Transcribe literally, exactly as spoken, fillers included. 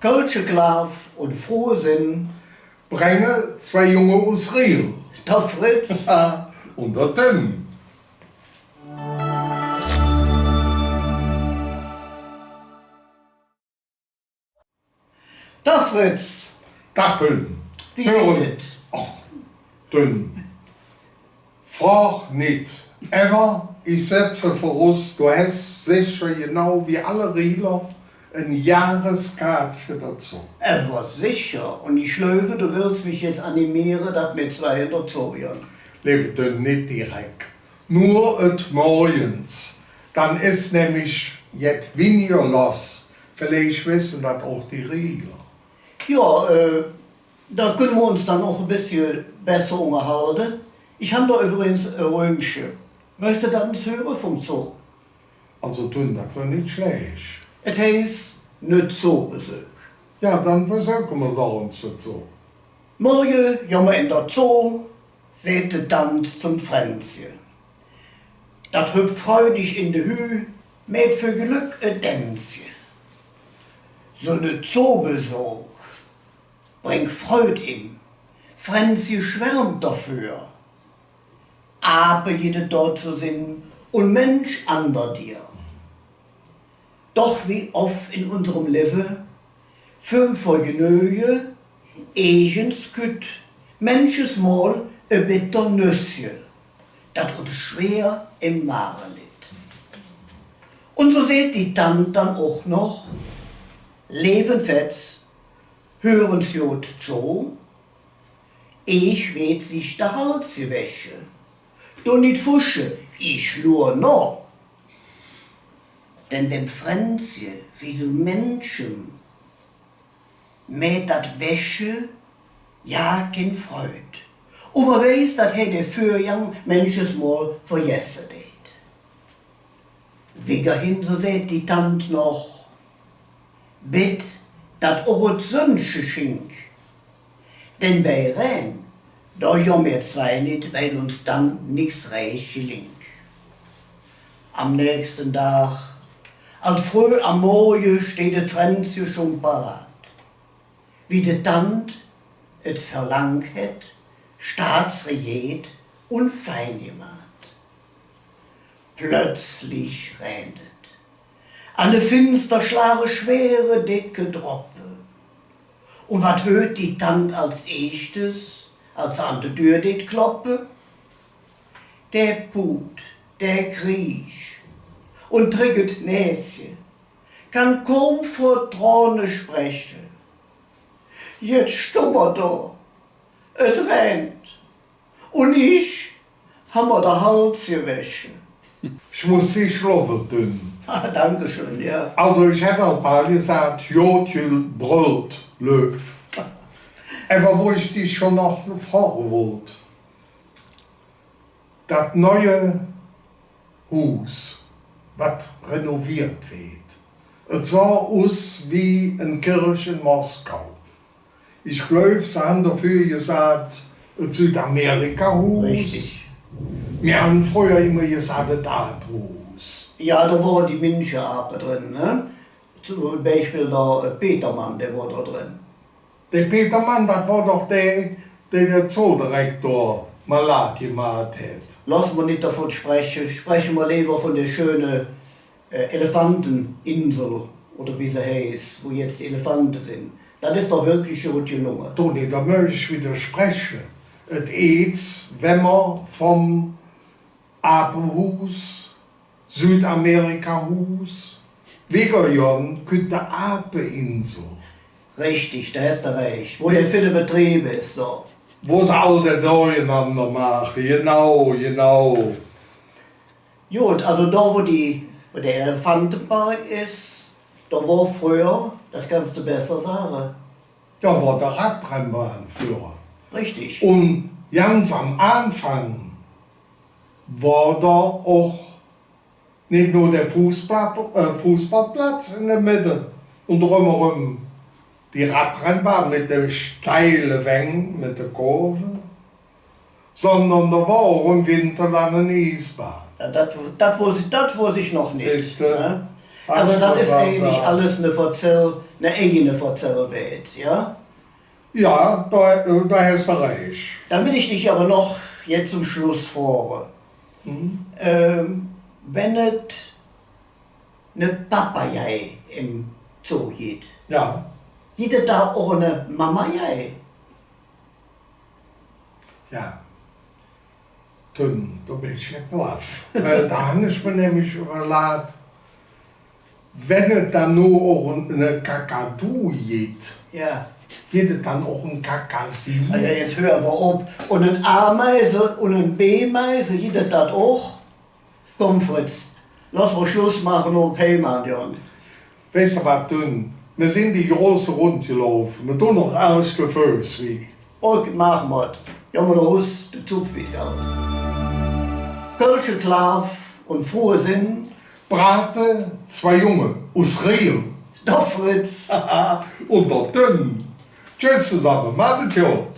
Kölsche Klaaf un frohe Senn bränge zwei Junge us Riehl. Der Fritz. Un der Tünn. Der Fritz. Dag, Tünn. Wie geiht et? Och, Tünn. Frog nit. Ävver ich setze vöraus, do häs secher, genau wie alle Riehler, en Johreskaat för der Zoo. Ävver secher. Un ich gläuve, do wells mich jetz animiere, dat mer zwei en der Zoo gonn. Leeve Tünn, nit direk. Nor et Morgens. Dann es nämlich jet winniger loss. Villeich wesse dat och die Riehler. Jo, äh, do künne mer uns dann och e bessche besser ungerhalde. Ich han do üvvrigens e Römche. Mööchs de dat ens höre vum Zoo? Alsu, Tünn, dat wör nit schlääch. Et heiß, ne Zoobesök. Jo, dann besöke mer doch ens de Zoo. Morge gonn mer en der Zoo, säht de Tant zom Fränzche. Dat höpp freudig en de Hüh, mäht vör Glöck e Dänzche. Su ne Zoobesök brängk Freud en, Fränzche schwärmt doför. Ape gitt et do ze sinn un Mensch an der Dier. Doch wie off en unserem Levve för e Vergnöge, eesch kütt mänches Mol e bitter Nössche, dat uns schwer em Mage litt. Un su säht die Tant dann och noch: Leeven Fetz, hür ens god zo, eesch weed sich der Hals gewäsche. Do nit fusche, ich luur noh. Denn dem Fränzche, wie su mänchem, mäht dat Wäsche jo kein Freud. Un mer weiß, dat hä der Vürgang mänches Mol vergesse deit. Wiggerhin, su säht die Tant noch, bedd dat och et Sönnche schingk. Denn bei Rähn, do gonn mer zwei nit, weil uns dann nix rääch gelingk. Am nächste Dag, ald fröh am Morge, steiht et Fränzche schon parat. Wie de Tant et verlang hät, staatsregeet un fein gemaht. Plötzlich rähnt et. An de Finster schlage schwere, decke Droppe. Un wat hürt die Tant als eeschtes, als se an de Dür deit kloppe? Dä puht, dä kriech un trick et Näsche, kann kaum vör Trone spreche. Jetz stonn mer do, et rähnt, un ich han mer der Hals gewäsche. Ich muss dich love, Tünn. Ah, danke schön, jo. Alsu, ich hätt ald bal gesaht, god gebröllt, Löw. Ävver wo ich dich schon noch froge wollt. Dat neue Huus, wat renoveet weed, et soh us wie en Kirch en Moskau. Ich gläuv, se han doför gesaht, et Südamerika-Huus. Richtig. Mir han fröher immer gesaht, et Apehuus. Jo, do wore die Minsche-Ape dren, ne? Zom Beispill der, äh, Petermann, dä wor do dren. Dä Petermann, dat wor doch dä, dä der Zoodirektor malad gemaht hät. Loss mer nit dovun spreche, spreche mer leever vun der schöne, äh, Elefanteninsel, oder wie se heiß, wo jetz die Elefante sin. Dat es doch wirklich god gelunge. Toni, do mööch ich widderspreche. Et eets, wann mer vum Apehuus, Südamerika-Huus, wigger gonn, kütt de Apeinsel. Richtig, do häs de rääch. Wo der ville Betrieb es, su. Wo se all dat Durchenander maache. Genau, genau. God, alsu do, wo die, wo der Elefantepark es, do wor fröher, dat kanns de besser sage. Do wor de Radrennbahn fröher. Richtig. Un ganz am Aanfang wor do och nit nor der Fußball-, äh, Fußballplatz en der Medde un drömeröm die Radrennbahn met de steile Wäng, met de Kurve, sondern do wor och em Winter dann en Iesbahn. Jo, dat, dat woss ich, dat woss ich noch nit, ne? Sehs de? Ävver dat es eigentlich alles ne Verzäll, ne eigene Verzäll weed, jo? Jo, do, do häs de rääch. Dann well ich dich ävver noch jet zom Schluss froge. Mhm. Ähm, wann et ne Papagei em Zoo gitt, jo, gitt et do och ne Mamagei? Jo. Tünn, do ben ich jetz baff. Weil do han ich mer nämlich üvverlaht, wann et dann no och en, ne Kakadu gitt, jo, gitt et dann och en Kakasi? Alsu, jetz hür ävver op. Un en Ameise un en Beemeise, gitt et dat och? Kumm, Fritz, loss mer Schluss maache un heim gonn. Weiß de wat, Tünn? Mer sin die große Rund gelaufe. Mer dun noch ärg de Föß wih. Ok, maache mer et. Jo, mer noh Hus, de Zog fäht gau. Kölsche Klaaf un frohe Senn. Brate, zwei Junge us Riehl. Doch, Fritz. Un doch, Tünn. Tschüss zesamme, maht et god.